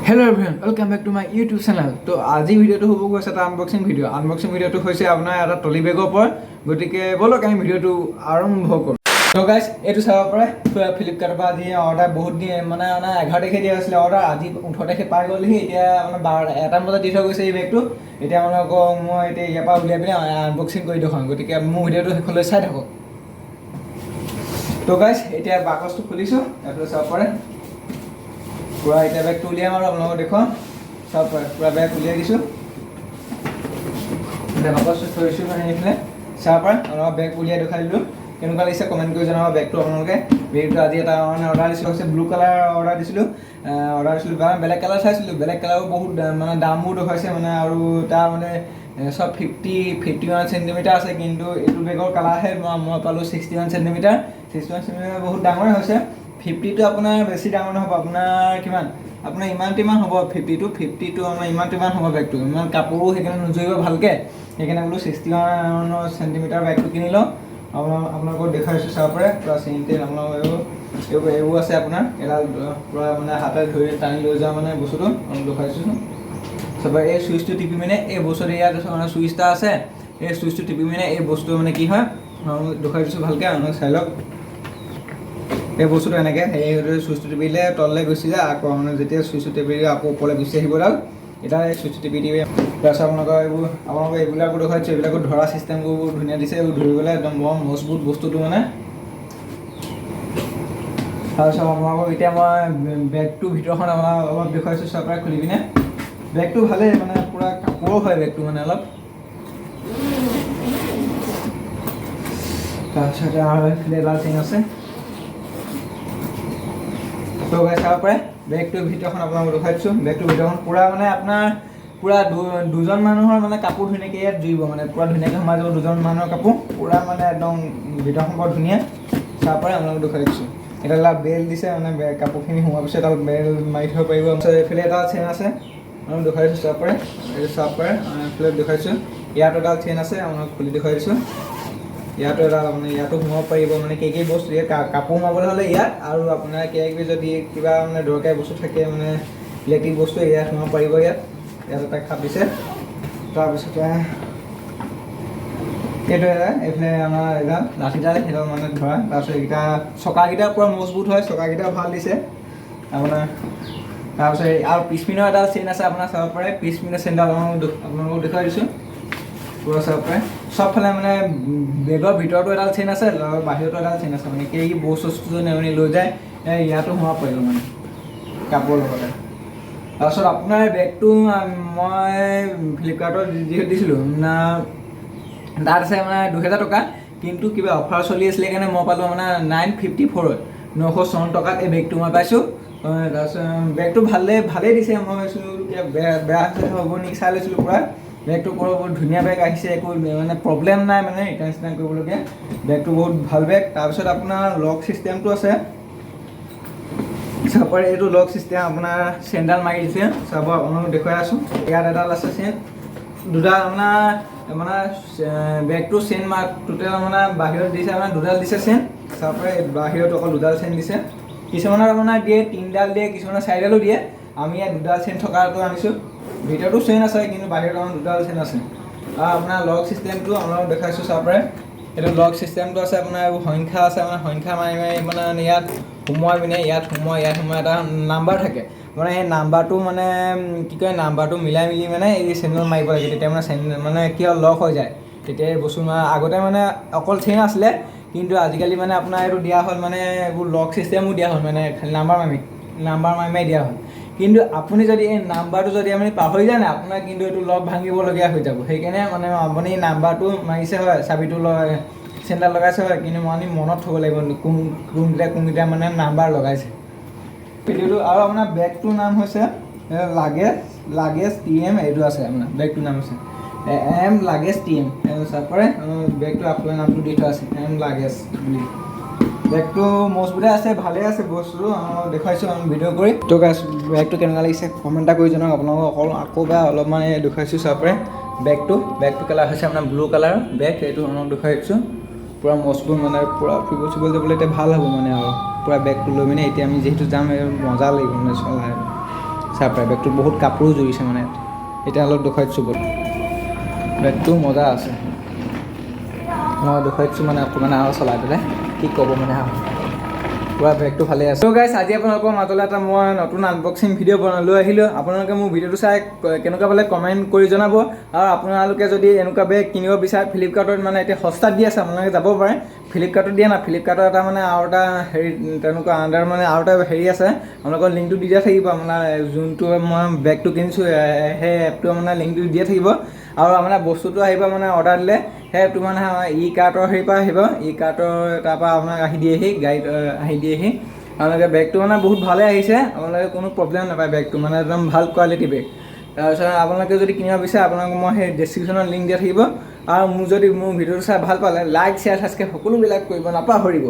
Hello everyone, welcome back to my YouTube channel. তো আজি ভিডিঅ'টো হ'ব গৈছে এটা আনবক্সিং ভিডিঅ'। আনবক্সিং ভিডিঅ'টো হৈছে আপোনাৰ এটা ট্ৰলি বেগৰ ওপৰত। গতিকে ব'লক, আমি ভিডিঅ'টো আৰম্ভ কৰোঁ। তো গাইছ, এইটো চাব পাৰে, ফ্লিপকাৰ্টৰ পৰা আজি অৰ্ডাৰ বহুত দিন মানে 11 তাৰিখে দিয়া হৈছিলে অৰ্ডাৰ, আজি 18 তাৰিখে পাই গ'লহি। এতিয়া মানে 1টামান বজাত দি থৈ গৈছে এই বেগটো। এতিয়া মানে আকৌ মই এতিয়া ইয়াৰ পৰা উলিয়াই পিনে আনবক্সিং কৰি দেখুৱাম। গতিকে মোৰ ভিডিঅ'টো শেষলৈ চাই থাকক। তো গাইছ, এতিয়া বাকচটো খুলিছোঁ। এইফালে চাব পাৰে পূৰা। এতিয়া বেগটো উলিয়াম আৰু আপোনালোকক দেখুৱাম। চাব পাৰে, পূৰা বেগ উলিয়াই দিছোঁ। এতিয়া বাকচটো থৈছোঁ মানে এইফালে। চাব পাৰে, আপোনালোকক বেগ উলিয়াই দেখুৱাই দিলোঁ। কেনেকুৱা লাগিছে কমেণ্ট কৰি জনাব বেগটো আপোনালোকে। বেগটো আজি এটা মানে অৰ্ডাৰ দিছিলোঁ, হৈছে ব্লু কালাৰ অৰ্ডাৰ দিছিলোঁ। অৰ্ডাৰ দিছিলোঁ কাৰণ বেলেগ কালাৰ চাইছিলোঁ, বেলেগ কালাৰো বহুত মানে দামবোৰ দেখুৱাইছে মানে। আৰু তাৰ মানে চব 51 চেণ্টিমিটাৰ আছে, কিন্তু এইটো বেগৰ কালাৰহে মই পালোঁ 61 চেণ্টিমিটাৰ। 61 চেণ্টিমিটাৰ বহুত ডাঙৰে হৈছে। 50টো আপোনাৰ বেছি ডাঙৰ নহ'ব। আপোনাৰ কিমান, আপোনাৰ ইমানটো ইমান হ'ব। 52 আমাৰ ইমানটো ইমান হ'ব বেগটো। ইমান কাপোৰো সেইকাৰণে নুজুৰিব ভালকৈ। সেইকাৰণে বোলো 61 চেণ্টিমিটাৰ বেগটো কিনি লওঁ। আপোনালোকক দেখুৱাইছোঁ, চাব পাৰে। পূৰা চেইন টেইন আপোনালোকৰ এইবোৰ আছে। আপোনাৰ এডাল পূৰা মানে হাতে ধৰি টানি লৈ যোৱা মানে বস্তুটো আপোনালোক দেখুৱাইছোঁ। তাৰপৰা এই চুইচটো টিপি মানে এই বস্তুটো, ইয়াত মানে চুইচ এটা আছে, এই চুইচটো টিপি মানে এই বস্তুটো মানে কি হয় আপোনালোক দেখুৱাই দিছোঁ ভালকৈ, আপোনালোক চাই লওক। এই বস্তুটো এনেকৈ সেই চুইচটো টিপিলে তললৈ গুচি যায়। আকৌ মানে যেতিয়া চুইচটো টিপি দিয়ে, আকৌ ওপৰলৈ গুচি আহিব ডাল। এতিয়া এই চুইচটো টিপি দিয়ে। তাৰপিছত আপোনালোকৰ এইবিলাকো দেখুৱাইছোঁ। এইবিলাকো ধৰা চিষ্টেমবোৰ বহুত ধুনীয়া দিছে। এইবোৰ ধৰিবলৈ একদম বৰ মজবুত বস্তুটো মানে। তাৰপিছত আপোনালোকক এতিয়া মই বেগটোৰ ভিতৰখন আপোনাক অলপ দেখুৱাইছোঁ। চাব পাৰে খুলি পিনে। বেগটো ভালেই, মানে পূৰা কাপোৰো হয় বেগটো মানে অলপ। তাৰপিছতে আৰু এইফালে এডাল চেইন আছে। তো গাইছ, চাব পাৰে, বেগটোৰ ভিতৰখন আপোনালোক দেখুৱাই দিছোঁ। বেগটোৰ ভিতৰখন পূৰা মানে আপোনাৰ পূৰা দুজন মানুহৰ মানে কাপোৰ ধুনীয়াকৈ ইয়াত জুৰিব, মানে পূৰা ধুনীয়াকৈ সোমাই যাব দুজন মানুহৰ কাপোৰ। পূৰা মানে একদম ভিতৰখন বৰ ধুনীয়া। চাব পাৰে, আপোনালোক দেখুৱাই দিছোঁ। এটা বেল্ট দিছে, মানে কাপোৰখিনি সোমোৱাৰ পিছত এডাল বেল্ট মাৰি থ'ব পাৰিব। তাৰপিছত এইফালে এটা চেইন আছে, আপোনালোক দেখুৱাই দিছোঁ। চাব পাৰে, এইটো চাব পাৰে। এইফালে দেখুৱাইছোঁ, ইয়াতো এডাল চেইন আছে, আপোনালোক খুলি দেখুৱাই দিছোঁ। ইয়াতো এডাল মানে ইয়াতো সোমাব পাৰিব। মানে কি কি বস্তু ইয়াত কাপোৰ সোমাবলৈ হ'লে ইয়াত, আৰু আপোনাৰ কিবা কিবি যদি কিবা মানে দৰকাৰী বস্তু থাকে, মানে ইলেক্ট্ৰিক বস্তু, ইয়াত সোমাব পাৰিব। ইয়াত এটা খাপ দিছে। তাৰপিছতে এইটো এটা এইফালে আমাৰ এডাল লাঠিডাল, সেইডাল মানে ধৰা। তাৰপিছত এইকেইটা চকাকেইটা পূৰা মজবুত হয়, চকাকেইটা ভাল দিছে আপোনাৰ। তাৰপিছত আৰু পিছপিনৰ এডাল চেইন আছে, আপোনাৰ চাব পাৰে। পিছপিনৰ চেইনডাল আপোনালোকক দেখুৱাই দিছোঁ। পূৰা চাব পাৰে, চবফালে মানে বেগৰ ভিতৰতো এডাল চেইন আছে, লগত বাহিৰতো এডাল চেইন আছে। মানে কি কি বস্তু চস্তু যদি আপুনি লৈ যায়, এই ইয়াতো সোমাব পাৰিব মানে কাপোৰৰ লগতে। তাৰপিছত আপোনাৰ বেগটো মই ফ্লিপকাৰ্টত যিহেতু দিছিলোঁ না, তাত আছে মানে 2000 টকা, কিন্তু কিবা অফাৰ চলি আছিলে কাৰণে মই পালোঁ মানে 954ত, 954 টকাত এই বেগটো মই পাইছোঁ। তাৰপিছত বেগটো ভালেই দিছে। মই ভাবিছিলোঁ কিবা বেয়া বেয়া হ'ব নেকি, চাই লৈছিলোঁ। পূৰা বেগটো বৰ বহুত ধুনীয়া বেগ আহিছে, একো মানে প্ৰব্লেম নাই, মানে ৰিটাৰ্ণ চিটাৰ্ণ কৰিবলগীয়া। বেগটো বহুত ভাল বেগ। তাৰপিছত আপোনাৰ লক চিষ্টেমটো আছে, চাব পাৰে। এইটো লক চিষ্টেম, আপোনাৰ চেইনডাল মাৰি দিছে। চাব, আপোনালোক দেখুৱাই আছোঁ। ইয়াত এডাল আছে চেইন, দুডাল আপোনাৰ মানে বেগটো চেইন মাৰ টোটেল মানে বাহিৰত দিছে, মানে দুডাল দিছে চেইন। চাব পাৰে, বাহিৰত অকল দুডাল চেইন দিছে। কিছুমানৰ আপোনাৰ দিয়ে তিনিডাল দিয়ে, কিছুমানৰ চাৰিডালো দিয়ে। আমি ইয়াত দুডাল চেইন থকাটো আনিছোঁ। ভিতৰতো চেইন আছে, কিন্তু বাহিৰত আমাৰ দুডাল চেইন আছে। আৰু আপোনাৰ লক চিষ্টেমটো আপোনালোক দেখুৱাইছোঁ, চাব পাৰে। এইটো লক চিষ্টেমটো আছে আপোনাৰ, এইবোৰ সংখ্যা আছে, মানে সংখ্যা মাৰি মাৰি মানে ইয়াত সোমোৱাই পিনে ইয়াত সোমোৱাই এটা নাম্বাৰ থাকে। মানে সেই নাম্বাৰটো মানে কি কয়, নাম্বাৰটো মিলাই মিলি মানে এই চেইনডাল মাৰিব লাগে। তেতিয়া মানে চেইন মানে কি হয়, লক হৈ যায় তেতিয়া এই বস্তু। মানে আগতে মানে অকল চেইন আছিলে, কিন্তু আজিকালি মানে আপোনাৰ এইটো দিয়া হ'ল, মানে এইবোৰ লক চিষ্টেমো দিয়া হ'ল, মানে খালি নাম্বাৰ মাৰি মাৰি দিয়া হ'ল। কিন্তু আপুনি যদি এই নাম্বাৰটো যদি আপুনি পাহৰি যায় নাই, আপোনাৰ কিন্তু এইটো লক ভাঙিবলগীয়া হৈ যাব। সেইকাৰণে মানে আপুনি নাম্বাৰটো মাৰিছে হয়, চাবিটো লগাই চেইনডাল লগাইছে হয়, কিন্তু আপুনি মনত থ'ব লাগিব কোনকেইটা কোনকেইটা মানে নাম্বাৰ লগাইছে ভিডিঅ'টো। আৰু আপোনাৰ বেগটোৰ নাম হৈছে লাগেজ টি এম। এইটো আছে আপোনাৰ বেগটোৰ নাম হৈছে এম লাগেজ টি এম। চাব পাৰে, বেগটো আপোনাৰ নামটো দি থোৱা আছে এম লাগেজ বুলি। বেগটো মজবুতে আছে, ভালেই আছে বস্তুটো, দেখুৱাইছোঁ আমি ভিডিঅ' কৰি। তো গাইছ, বেগটো কেনেকুৱা লাগিছে কমেণ্ট এটা কৰি জনাওক আপোনালোকক। অকল আকৌ বা অলপমান এই দেখুৱাইছোঁ, চাব পাৰে বেগটো। বেগটো কালাৰ হৈছে আপোনাৰ ব্লু কালাৰ বেগ। এইটো আপোনাক দেখুৱাই দিছোঁ। পূৰা মজবুত, মানে পূৰা ফুৰিব চুৰিব যাবলৈ এতিয়া ভাল হ'ব মানে। আৰু পূৰা বেগটো লৈ মানে এতিয়া আমি যিহেতু যাম, এই মজা লাগিব মানে চলাই। চাব পাৰে, বেগটোত বহুত কাপোৰো জুৰিছে। মানে এতিয়া অলপ দেখুৱাই দিছোঁ ব'ল। বেগটো মজা আছে। মই দেখুৱাই দিছোঁ, মানে অকণমান আৰু চলাই পেলাই কি ক'ব, মানে আৰু পূৰা বেগটো ভালে আছে। ত' গাইছ, আজি আপোনালোকৰ মাজলৈ এটা মই নতুন আনবক্সিং ভিডিঅ' বনাই লৈ আহিলোঁ। আপোনালোকে মোৰ ভিডিঅ'টো চাই কেনেকুৱা পালে কমেণ্ট কৰি জনাব। আৰু আপোনালোকে যদি এনেকুৱা বেগ কিনিব বিচাৰে, ফ্লিপকাৰ্টত মানে এতিয়া সস্তাত দি আছে, আপোনালোকে যাব পাৰে। ফ্লিপকাৰ্টত দিয়া না, ফ্লিপকাৰ্টৰ এটা মানে আৰু এটা হেৰি তেনেকুৱা আণ্ডাৰ মানে আৰু এটা হেৰি আছে, আপোনালোকৰ লিংকটো দি দিয়া থাকিব। আপোনাৰ যোনটো মই বেগটো কিনিছোঁ, সেই এপটো মানে লিংকটো দিয়া থাকিব। আৰু আপোনাৰ বস্তুটো আহিব, মানে অৰ্ডাৰ দিলে সেই এপটো মানে ই কাৰ্টৰ হেৰিৰ পৰা আহিব। ই কাৰ্টৰ তাৰপৰা আপোনাক আহি দিয়েহি, গাড়ীত আহি দিয়েহি। আপোনালোকে বেগটো মানে বহুত ভালেই আহিছে, আপোনালোকে কোনো প্ৰব্লেম নাপায়। বেগটো মানে একদম ভাল কোৱালিটি বেগ। তাৰপিছত আপোনালোকে যদি কিনিব বিচাৰে, আপোনালোক মই সেই ডেছক্ৰিপশ্যনত লিংক দিয়া থাকিব। আৰু মোৰ যদি মোৰ ভিডিঅ'টো চাই ভাল পালে, লাইক, শ্বেয়াৰ, ছাবস্ক্ৰাইব সকলোবিলাক কৰিব নাপাহৰিব।